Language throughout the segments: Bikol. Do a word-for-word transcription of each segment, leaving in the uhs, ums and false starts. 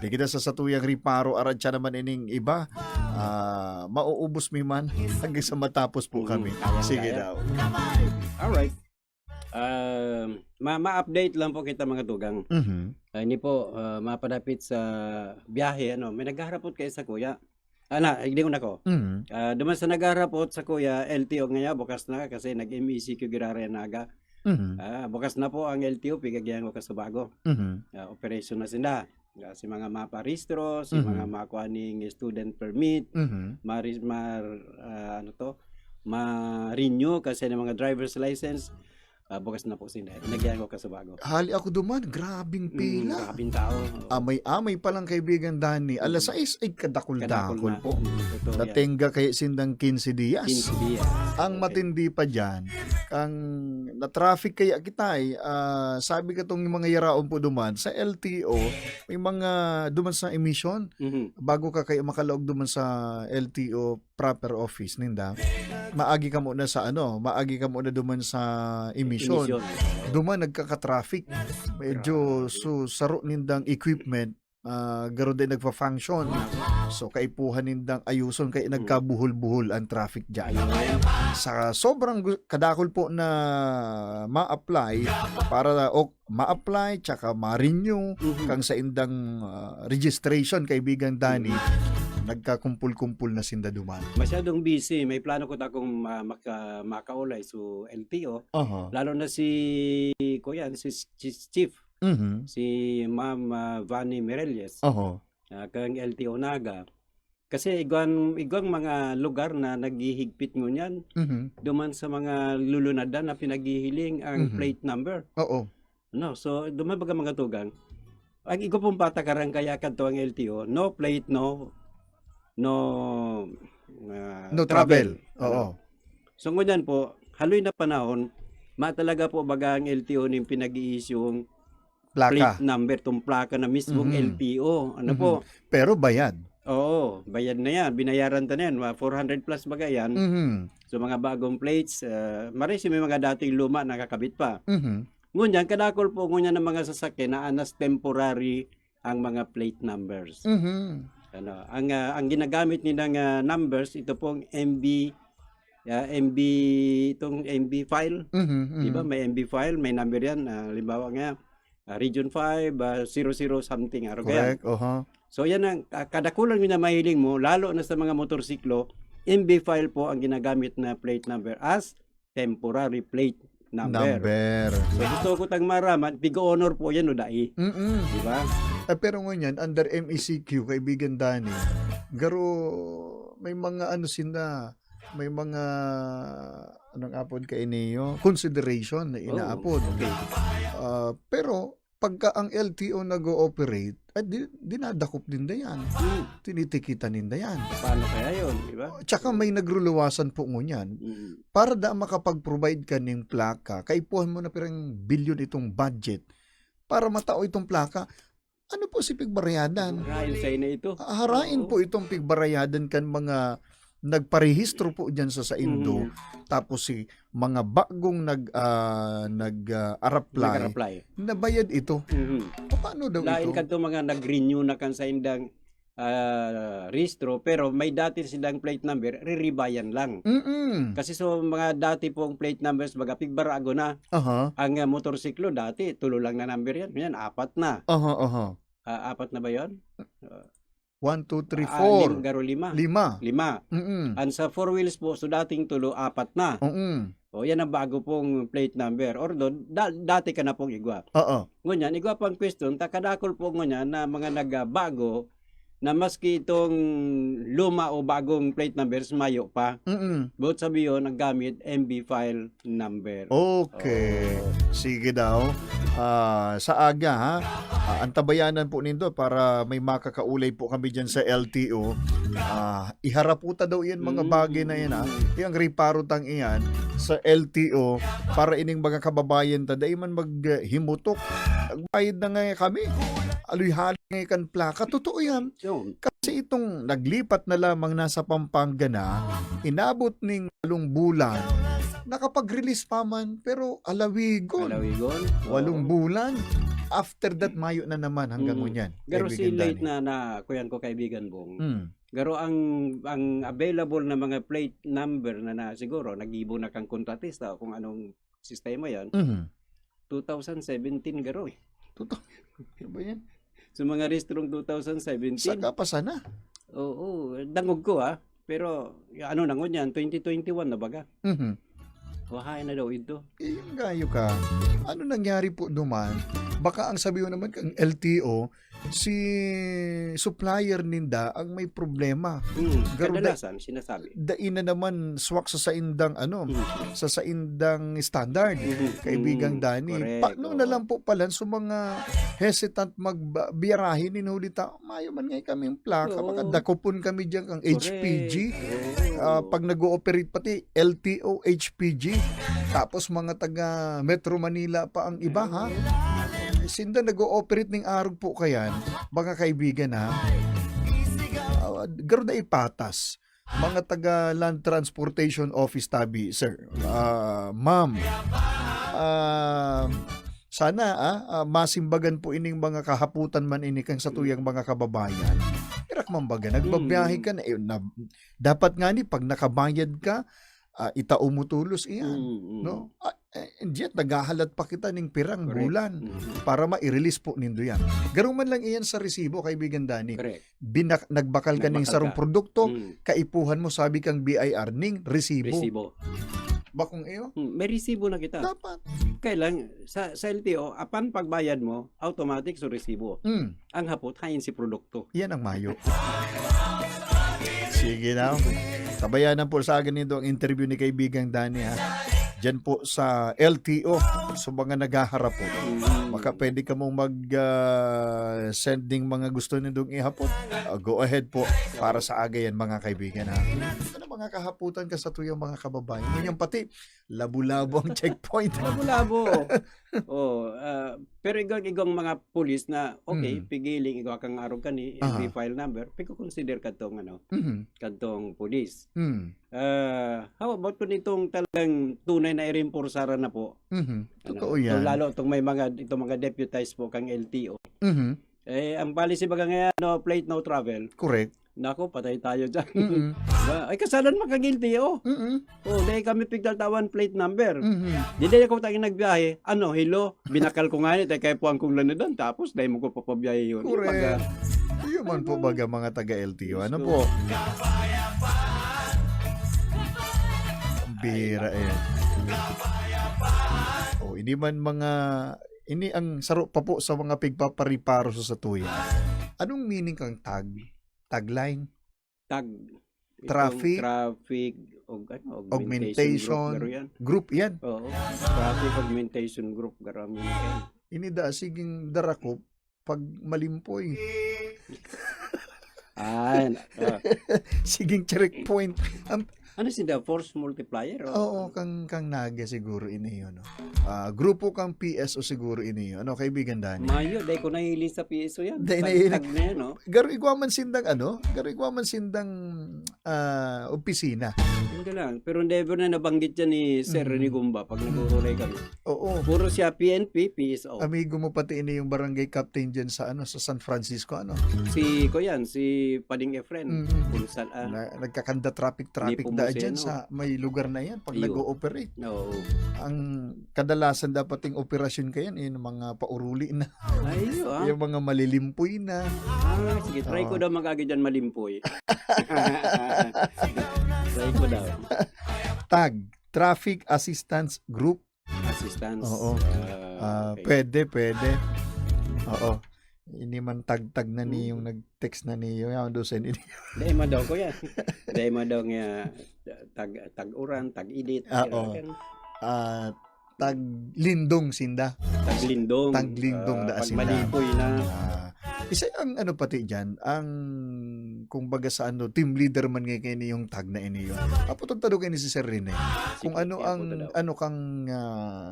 Di kita sa satuyang reparo, arat siya naman ining iba. Ah, mauubos mi man hanggang sa matapos po kami. Mm, kaya, Sige kaya. daw. Alright. Um, ma-, ma-update lang po kita, mga tugang. Mhm. Ah, ini po, ah, mapadapit sa biyahe, ano, may naghaharapot kay sa kuya. Ana, igdion ako. Mhm. Ah, duman sa naghaharapot sa kuya, L T O ngaya, bukas na kasi nag-M E C Q giraray an Naga. Mhm. Ah, bukas na po ang L T O, pigagyan ko ka sa bago. Mhm. Ah, operasyon na sinda. Ah, si mga maparehistro, si Mhm. mga makuha ning student permit, Mhm. mari-, mar-, ah, ano to, ma-renew kasi ng mga driver's license, ah, bukas na po sinda. Nagyan ko ka sa bago. Hali ako duman, grabing Mm, pila. grabing tao. Oo. Amay-amay pa lang, kaibigan Danny. Alas Mm. sais ay kadakul-dakul Kadakul na. po. Mm, totoo yan. Natenga kaya sindang quince dias. Quince dias. Ang Okay. matindi pa dyan, ang na-traffic kaya kita eh, ah, sabi ka tong mga yaraon po duman, sa L T O, may mga duman sa emission, Mhm. bago ka kaya makalaog duman sa L T O proper office ninda, maagi ka muna sa ano, maagi ka muna duman sa emission. Emission. Duman nagkaka-traffic. Medyo Grabe. su-, saro nindang equipment, ah, garo din nagfa-function. So, kaipuhan nindang ayuson, kaya Hmm. nagkabuhol-buhol ang traffic dyan. Ayun. Sa sobrang gu-, kadakol po na ma-apply para, o ma-apply, tsaka ma-renew, Mhm. kang saindang, ah, registration, kaibigan Danny, Mhm. nagkakumpul-kumpul na sinda duman. Masyadong busy. May plano ko ta akong ma-, maka-, makaulay sa L T O. Aha. Lalo na si, kuya, si, si Chief, Mhm. si Ma'am, ah, Vanny Mirelles, Oho. ah, kang L T O Naga. Kasi igwang, igwang mga lugar na naghihigpit ngunyan, Mhm. duman sa mga lulunadan na pinaghihiling ang Mhm. plate number. Oo. No, so, duman baga mga tugang. Ang igwa pong patakaran kaya kadto ang L T O, no plate, no, no, ah, No travel. travel. Oo. Ano? So, ngunyan po, haloy na panahon, ma talaga po baga ang L T O ning pinag-i-issue Plaka. plate number, tong plaka na mismong Mhm. L T O. Ano Mhm. po? Pero bayad. Oo, bayad na yan. Binayaran ta na yan. Mga four hundred plus baga yan. Mhm. So, mga bagong plates, ah, maray si may mga dating luma nakakabit pa. Mhm. Ngunyan, kadakol po ngunyan ng mga sasakyan na anas temporary ang mga plate numbers. Mhm. Ano, ang, ah, ang ginagamit nilang, ah, numbers, ito pong M B, ah, M B, itong M B file. Mhm, Di ba? mhm. May M B file, may number yan. Ah, halimbawa nga, ah, Region five, ah, zero zero something, araw kaya. Correct, oho. So, yan ang, ah, kadakulan ngunyan mahiling mo, lalo na sa mga motorsiklo, M B file po ang ginagamit na plate number as temporary plate number. Number. So, gusto ko tang maraman, tigo-honor po yan o dai. Mm-mm. Di ba? Eh, pero ngunyan, under M E C Q, kaibigan Danny, garo, may mga ano sinda, may mga, anong apod ka iniyo? Consideration na Oh, inaapod. okay. Ah, pero pagka ang L T O nag-ooperate, eh, di, dinadakop ninda yan. Hmm. Tinitikitan ninda yan. Paano kaya yun, di ba? Tsaka may nagruluwasan po ngunyan. Mm. Para da makapag-provide ka ning plaka, kaipuhan mo na pirang bilyon itong budget para matao itong plaka. Ano po si pigbarayadan? Harain sa ina ito. Ah, harain Oo. po itong pigbarayadan kan mga nagparehistro po dyan sa saindo. Mm. Tapos si mga bagong nag, ah, nag, ah, araplay, Nag-araplay. nabayad ito. Mhm. Paano daw Lain ito? kadto mga nag-renew na kan saindang, ah, rehistro, pero may dati silang plate number, riribayan lang. Mm-mm. Kasi sa mga dati pong plate numbers, baga, pigbarago na. Aha. Ang, ah, motorsiklo dati, tulo lang na number yan. Ngayon, apat na. Aha, aha. Ah, apat na ba yun? Ah, One, two, three, ah, four. lim-, garo lima. Lima. Lima. Mm-mm. Ang sa four wheels po, so dating tulo, apat na. Mm-mm. O, yan ang bago pong plate number. Although, da-, dati ka na pong igwa. Oo. Ngunyan, igwa pang question, ta kadakol po ngunyan na mga nagbago na maski itong luma o bagong plate numbers, mayo pa. Mm-mm. Buot sabi yun, ang gamit, M B file number. Okay. Oo. Sige daw. Ah, sa aga, ha? Ah, antabayanan po nindo para may makakaulay po kami dyan sa L T O. Ah, iharaputa daw iyan mga Mm. bagay na yan, ha? Iyang reparo tang iyan sa L T O para ining mga kababayan ta, dai man maghimutok. Nagbayad na nga kami. Aloy-haloy nga kan plaka. Totoo yan. Yun. Kasi itong naglipat na lamang nasa Pampanga na, inabot ning walong bulan, nakapag-release pa man, pero alawigon. Alawigon. Oo. Walong bulan. After that, mayo na naman hanggang Mm. ngunyan, Pero kaibigan si late Danny. na, na, kuyan ko, kaibigan Bong. Mm. Garo ang, ang available na mga plate number na, na siguro, nagibo na kang kontratista o kung anong sistema yan, Mhm. two thousand seventeen garo eh. Totoo. Ano ba yan? Sa mga rehistrong two thousand seventeen. Saka pa sana. Oo, dangog ko, ah. Pero, y-, ano na ngunyan, twenty twenty-one na baga. Mhm. Wahay na daw ito. Eh, yun gayo ka. Ano nangyari po duman? Baka ang sabi mo naman kang L T O, si supplier ninda ang may problema. Hmm, Pero da- kadalasan, sinasabi. Dai na naman swak sa saindang, ano, Mhm. sa saindang standard, Mhm. kaibigang Hmm, Danny. correct, Paano oo. na lang po pala sa mga hesitant magbiyarahe nin huli ta, mayo man ngay kaming plaka, Oo. baka dakopon kami diyan kang Correct. H P G. Oo. Ah, pag nag-ooperate pati L T O, H P G, tapos mga taga Metro Manila pa ang iba, ha? Sinda nag-ooperate ning arog po kayan, mga kaibigan, ha? Ah, garo na ipatas. Mga taga Land Transportation Office tabi, sir. Ah, ma'am. Ah, sana, ah, ah, masimbagan po ining mga kahaputan man ini kan satuyang mga kababayan. Pirak man baga, nagbabiyahe Mm. ka na, eh, na, dapat nga ni, pag nakabayad ka, ah, itao mo tulos iyan, Mm, mm. no? Ah, eh, and yet, naghahalat pa kita ning pirang Correct. bulan Mm. para ma-release po nindo yan. Garo man lang iyan sa resibo, kaibigan Danny. Correct. Binak-, nagbakal ka ning Nagbakal sarong ka. produkto, Mm. kaipuhan mo, sabi kang B I R, ning resibo. Resibo. Bakong iyo? Mm, may resibo na kita. Dapat. Kaya lang, sa, sa L T O, apan pagbayad mo, automatic sa resibo. Mm. Ang hapot, hain si produkto. Yan ang mayo. Sige na. Tabayanan po sa akin nito ang interview ni kaibigang Danny, ha. Diyan po sa L T O, sa mga naghaharap po. Mm. Baka pwede ka mong mag, ah, send ding mga gusto nindong ihapot. Ah, go ahead po para sa aga yan, mga kaibigan, ha. Ano mga kahaputan ka sa tuyang mga kababayan? Ngunyan pati, labo-labo ang checkpoint. Labo-labo. Oh, ah, pero igwang-igwang mga pulis na, okay, Mm. pigiling, igwa kang arog kani, Aha. L P file number, pagko-consider kadtong, ano, Mhm. kadtong pulis. Mm. Ah, how about kung itong talagang tunay na irimporsaran na po? Mhm. Ano, Totoo itong yan. lalo itong may mga, itong mga deputized po kang L T O. Mhm. Eh, ang policy baga ngayon, no plate, no travel. Correct. Nako, patay tayo dyan. Mm-mm. Ba, ay, kasalan man kang L T O. Mm-mm. Oh, dahil kami pigtaltawan plate number. Mhm. Di dahil ako tayong nagbiyahe, ano, hello, binakal ko nga ni, tayo kaya puwang kong lanadan, tapos dahil mo ko papabiyahe yun. Correct. Baga, Iyo man po baga mga taga-L T O. Ano Diyos ko. po? Ang bihira eh. Oh, hindi man mga, ini ang saro pa po sa mga pigpapariparo sa satuya. Anong meaning kang tag? Tagline? Tag, itong Traffic? traffic, og, ano, augmentation Augmentation group, garo yan. group yan. Oo. Traffic augmentation group, garo ang meaning yan. Ini da, siging darakop, pag malimpoy. Ah, ah. Siging checkpoint. Ang Ano sinda? Force multiplier? O? Oo, kang, kang Naga siguro ini yun, no? Ah, grupo kang P S O siguro ini yun. Ano, kaibigan Danny? Mayo, dahil ko nahiling sa P S O yan. Dahil Tag-, nahiling. tag na yan, no? Garo igwa man sindang, ano? Garo igwa man sindang, ah, opisina. Hindi lang. Pero never na nabanggit yan ni Sir Mm. Rene Gumba pag nag-uurulay kami. Oo. Puro siya P N P, P S O. Amigo mo pati ini yung barangay captain dyan sa, ano, sa San Francisco, ano? Si, ko yan, si Pading Efren. Mm. Pulsal, ah. Na, nagkakanda traffic, traffic Nepomuceno. da dyan sa may lugar na yan pag Iyo. nag-ooperate. Oo. Ang kadalasan dapat yung operasyon kayan, yung mga pauruli na. Ay, iyo, ah. Yung mga malilimpoy na. Ah, sige, try ko Oo. daw mag-agi dyan malimpoy. Try ko daw. Tag, Traffic Assistance Group. Assistance. Oo. Ah, Ah, okay. pwede, pwede. Oo. Ini man tagtag na ni Mm. yung nag-text na niyo. Yan, dosen ini. Dai ma daw, kuya. Dai ma daw nga tag-, tag-uran, tag-init. Ah, Kaya oo. kan Ah, taglindong sinda. Taglindong. Taglindong Ah, da pag sinda. malipoy na. Ah, isa ang ano pati dyan, ang kumbaga sa ano, team leader man ngay kaini yung tag na ini yun. Apotong tado kaini si Sir Rene. Kung Sige, ano kaya ang, po tado. ano kang, ah,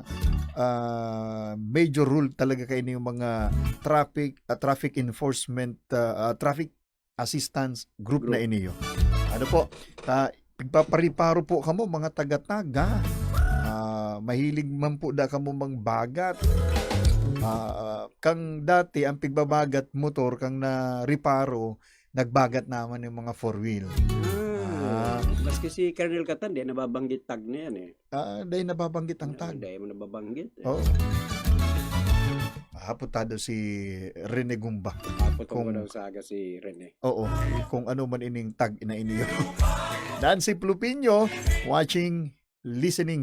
ah, major role talaga kaini yung mga traffic, ah, traffic enforcement, ah, ah, traffic assistance group na Group. ini yun. Ano po, ta-, pigpapariparo po kamo, mga taga-taga. Mahilig man po da kamo magbagat. Ah, kang dati, ang pigbabagat motor, kang na reparo, nagbagat naman yung mga four wheel. Ah, Ah. Maski si Colonel Catan, di nababanggit tag na yan eh. Ah, dahil nababanggit ang Yan, tag. Dahil mo nababanggit eh. Oh. Haputado si Rene Gumba. Hapot ko Kung- daw sa aga si Rene. Oo, kung ano man ining tag na iniyo. Nancy Plupinyo, watching, listening